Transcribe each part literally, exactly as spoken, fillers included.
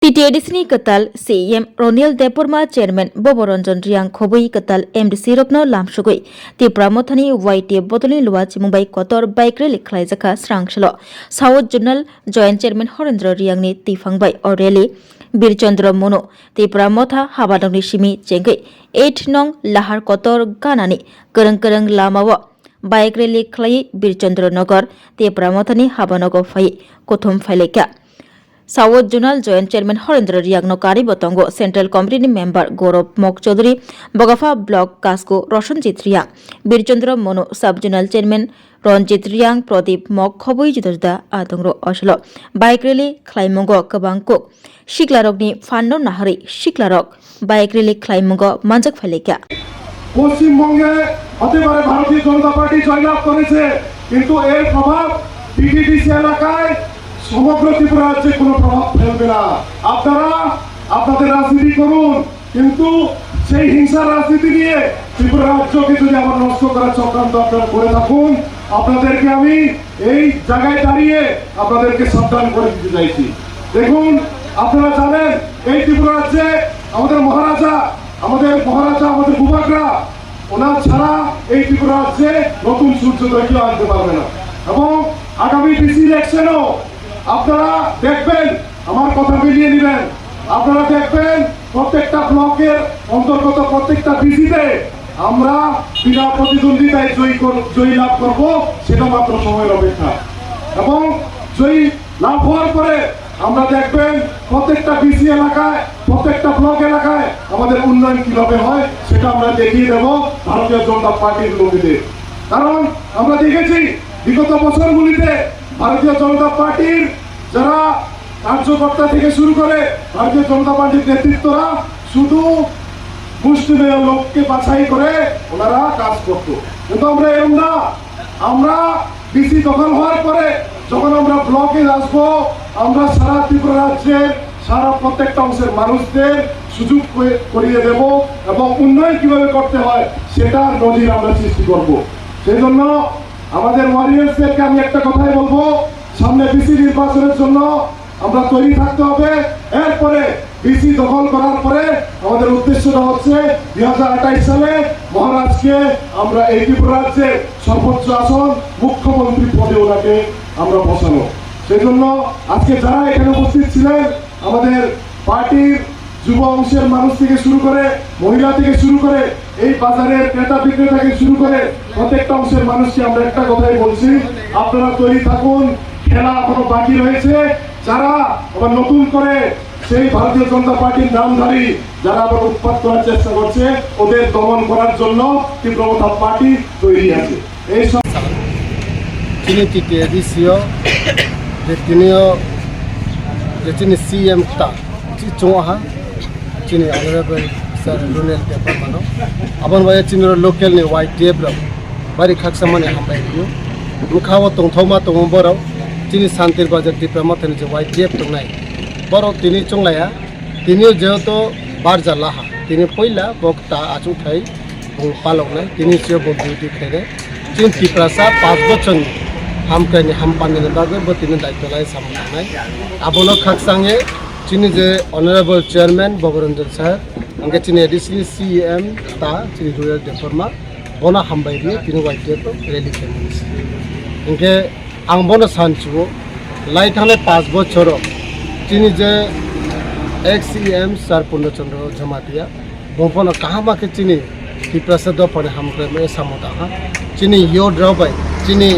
T T A D C ni kwtal C E M Ronil Debbarma, Chairman Bobo Ranjan Reang khobwi kwtal M D C rokno lamsugwi Tipra Mothani Y T F bodolni luachimung bai kotor bike rally khlaijakha srang salo. South Zonal Joint Chairman Horendra Reangni tiphang bai o rally Birchandra Mono Tipra Motha habanokni simi chengwi eight nong Lahar kotor ganani kwrwng kwrwng lamao bike rally khlaiwi Birchandra Nagar Tipra Mothani habanogo phaiwi kuthum phailaikha. South Zonal Joint Chairman Horendra Riakno karibo tongo Central Committee ni member Gaurav Mok Chaudhary, Bogapha Block Kasku Roshanjit Riak, Birchandra Monu Sub Zonal Chairman Ranjit Riang, Pradip Mok khobwi juda juda adongrok osolo bike rally khlaimungo kwbang kuk siklarokni phanno naharwi siklarok bike rally khlaimungo manjak phailaikha. পশ্চিমবঙ্গে হতে পারে ভারতীয় জনতা পার্টি জয়লাভ করেছে, কিন্তু এর প্রভাব পিটিডিসি এলাকায় সমগ্র ত্রিপুরা রাজ্যে কোনো প্রভাব ফেলবে না। আপনারা আপনাদের রাজনীতি করুন, কিন্তু সেই হিংসার রাজনীতি নিয়ে ত্রিপুরা রাজ্যকে যদি আবার নষ্ট করার চক্রান্ত আপনারা করে থাকুন, আপনাদেরকে আমি এই জায়গায় দাঁড়িয়ে আপনাদেরকে সাবধান করে দিতে চাইছি। দেখুন, আপনারা জানেন, এই ত্রিপুরা রাজ্যে আমাদের মহারাজা, আমাদের মহারাজা, আমাদের ভূভাগরা, ওনার ছাড়া এই ত্রিপুরা রাজ্যে নতুন সূর্যোদয় কেউ আনতে পারবে না। এবং আগামী ডিসি ইলেকশনও আপনারা দেখবেন, আমার কথা মিলিয়ে নেবেন, আপনারা দেখবেন প্রত্যেকটা ব্লকের অন্তর্গত প্রত্যেকটা ডিসিতে আমরা বিনা প্রতিদ্বন্দ্বিতায় জয়ী কর-, জয়ী লাভ করব, সেটা মাত্র সময়ের অপেক্ষা। এবং জয়ী লাভ হওয়ার পরে আমরা দেখবেন প্রত্যেকটা ডিসি এলাকায়, প্রত্যেকটা ব্লক এলাকায় আমাদের উন্নয়ন কিভাবে হয়, সেটা আমরা দেখিয়ে দেব ভারতীয় জনতা পার্টির লোকেদের। কারণ আমরা দেখেছি বিগত বছরগুলিতে ভারতীয় জনতা পার্টির যারা কার্যকর্তা থেকে শুরু করে ভারতীয় জনতা পার্টির নেতৃত্বরা শুধু মুষ্টিমেয় লোককে বাছাই করে ওনারা কাজ করত। কিন্তু আমরা এরকম না, আমরা ডিসি দখল হওয়ার পরে যখন আমরা ব্লকে আসবো, আমরা সারা ত্রিপুরা রাজ্যের সারা প্রত্যেকটা অংশের মানুষদের সুযোগ করে-, করিয়ে দেব এবং উন্নয়ন কিভাবে করতে হয় সেটা নজির আমরা সৃষ্টি করব। সেই জন্য আমাদের ওয়ারিয়র্সদেরকে আমি একটা কথাই বলবো, সামনে ডিসি নির্বাচনের জন্য আমরা তৈরি থাকতে হবে। এরপরে ডিসি দখল করার পরে আমাদের উদ্দেশ্যটা হচ্ছে দুই হাজার আঠাশ সালে মহারাজকে আমরা এই ত্রিপুরা রাজ্যে সর্বোচ্চ আসন মুখ্যমন্ত্রী পদে ওনাকে আমরা বসানো। সেই জন্য আজকে যারা এখানে উপস্থিত ছিলেন, আমাদের পার্টির যুব অংশের মানুষ থেকে শুরু করে, মহিলা থেকে শুরু করে, এই বাজারের ক্রেতা বিক্রেতা থেকে শুরু করে প্রত্যেকটা অংশের মানুষকে আমরা একটা কথাই বলছি, আপনারা তৈরি থাকুন, খেলা এখনো বাকি রয়েছে। যারা আবার নতুন করে সেই ভারতীয় জনতা পার্টির নামধারী যারা আবার উৎপাত করার চেষ্টা করছে, ওদের দমন করার জন্য তীব্রমথা পার্টি তৈরি আছে। এই সব Chini T T A D C o, je tini o, je chini C M ta, chi chungo ha, chini Honorable Sir Ronil Debbarma no. Aboni bai chini ro local ni Y T F rok, bari khaksa mani hambai rio. Mukha o tongthokma tongo borok, chini Santir Bazar Tipra Mothani je Y T F tongnai. Borok tini chunglaiya, tini o jehetu barja laha, tini poila bo ta achukthai bung paloknai, tini sio bo duty khainai. Chini Tiprasa panch bochorni hamkraini hampandini bagwi bo tini daityo lai samung tangnai. Abono khakchangwi chini je Honorable Chairman Boboranjan sir, hwnkhe chini additional C E M ta chini Rural Debbarma, bono hambai rwi tini Y T F rally khaimani se. Hwnkhe ang bono sanchuo, lai thangnai panch bochoro chini je ex C E M Sir Purno Chandra Jamatia, bo phano kaham khe chini Tiprasa dophani hamkrai maya samung tangha. Chini youth rok bai, chini,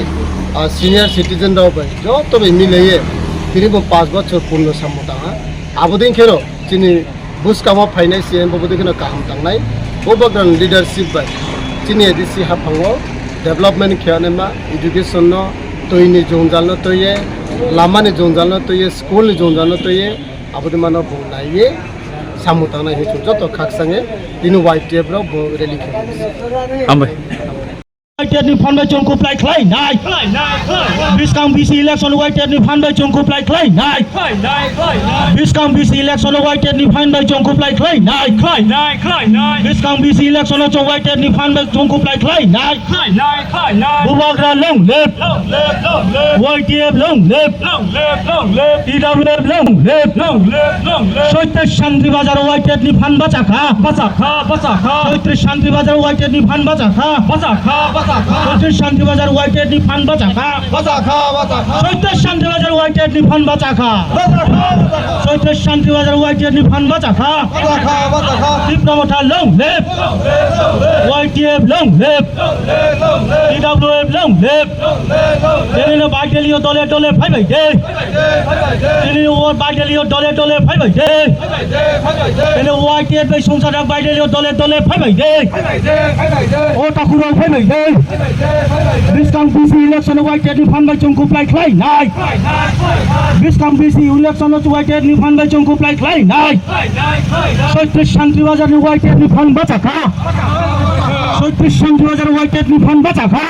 ah, senior citizen rok bai, joto bai milaiye tini bo panch bochor purno samung tangha. Abodin kheno chini buskang o phainai C M bo bwdwi kheno kaham tangnai. Bo bagrang leadership bai chini A D C haphango development khe anema, education no, twi ni jwngjal no twiye, lama ni jwngjal no twiye, school ni jwngjal no twiye, abodin mano bo naiye samung tangnai hinwi joto khakchangwi tini Y T F rok bo rally khe. Hambai. YTF ni phan bai chwng kuplai khlai nai. Khlai nai, khlai nai. Bwskang bisi election YTF ni phan bai chwng kuplai khlai nai. Khlai nai, khlai nai. Bwskang bisi election YTF ni phan bai chwng kuplai khlai nai. Khlai nai, khlai nai. Bwskang bisi election o chwng YTF ni phan bai chwng kuplai khlai nai. Khlai nai, khlai nai. Bubagra long live. Long live, long live. YTF long live. Long live, long live. TWF long live. Long live, long live. Choitris Santri Bazar YTF ni phan bacha kha. Bacha kha, bacha kha. Choitris Santri Bazar YTF ni phan bacha kha. Bacha kha, bacha kha. Choitris Santri Bazar YTF ni phan bacha kha. Bacha kha, bacha kha. Choitris Santri Bazar YTF ni phan bacha kha. Bacha kha, bacha kha. Choitris Santri Bazar YTF ni phan bacha kha. Bacha kha, bacha kha. Tipra Motha long live. Long live, long live. YTF long live. Long live, long live. TWF long live. Long live, long live. Tini no bai deli o dole dole phai bai de. Tini o bai deli o dole dole phai bai de. Tini YTF bai songsa dak bai deli o dole dole phai bai de. O takhurok phai bai de. Bwskang bisi election o YTF ni phan bai chwng kuplai khlai nai. Bwskang bisi election o YTF ni phan bai chwng kuplai khlai nai. Choitris Santri Bazar ni YTF ni phan bacha kha. Choitris Santri Bazar YTF ni phan bacha kha.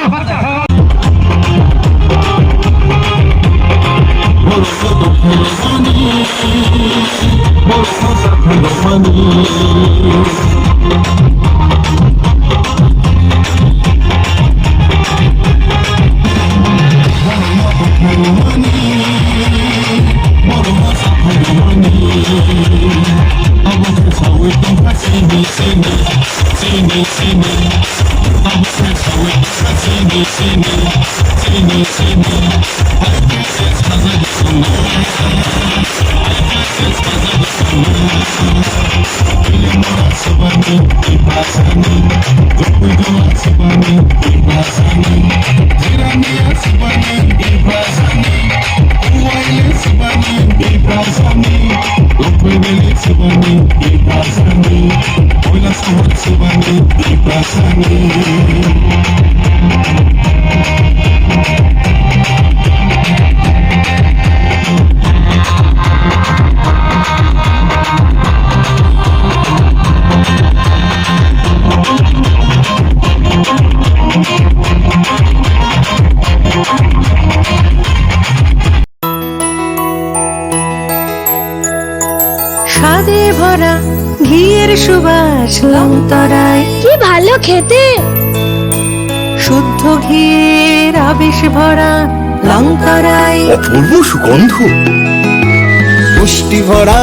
স্বাদে ভরা ঘিয়ের সুবাস লংতরাই। কি ভালো খেতে! শুদ্ধ ঘিয়ের আবেশ ভরা লংতরাই। অপূর্ব সুগন্ধ। পুষ্টি ভরা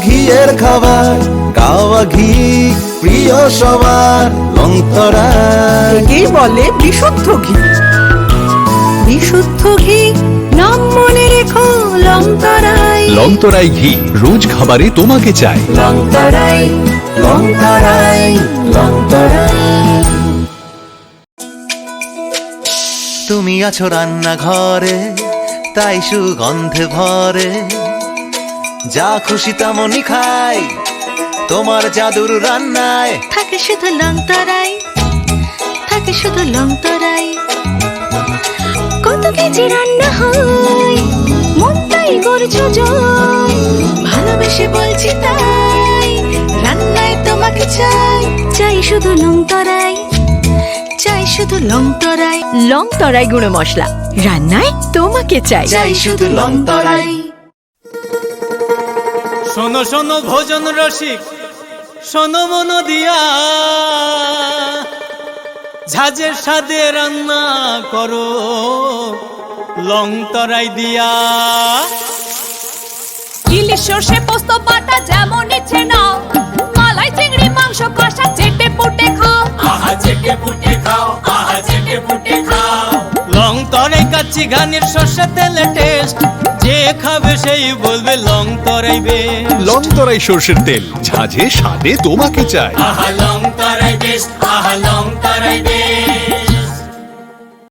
ঘিয়ের খাবার, কাওয়া ঘি প্রিয় সবার, লংতরাই। একেই বলে বিশুদ্ধ ঘি। বিশুদ্ধ ঘি, নাম মনে রেখো, লংতরাই। লংতরাই ঘি, রোজ খাবারে তোমাকে চাই। লংতরাই, লংতরাই, লংতরাই। তুমি আছো রান্নাঘরে, তাই সুগন্ধে ভরে। যা খুশি তেমনই খাই, তোমার জাদুর রান্নায়। থাকে শুধু লংতরাই, থাকে শুধু লংতরাই। কত কেজি রান্না হয়, মন তাই করছো জয়। ভালোবেসে বলছি তাই, রান্নায় তোমাকে চাই। চাই শুধু লংতরাই, চাই শুধু লংতরাই। লংতরাই গুঁড়ো মশলা, রান্নায় তোমাকে চাই। চাই শুধু লংতরাই। শোনো শোনো ভোজন রসিক, শোনো মন দিয়া, ঝাঁঝের স্বাদে রান্না করো লংতরাই দিয়া। ইলিশ সর্ষে পোস্ত বাটা যেমন ইচ্ছে নাও, মালাই চিংড়ি মাংস কষা চেটে পুটে খাও। আহা চেটে পুটে খাও, আহা চেটে পুটে খাও। লংতরাই কাচ্চি ঘানির সর্ষে তেলে টেস্ট, যে খাবে সেই বলবে লংতরাই বেস্ট। লংতরাই সর্ষের তেল, ঝাঁঝে স্বাদে তোমাকে চাই। আহা লংতরাই বেস্ট, আহা লংতরাই বেস্ট।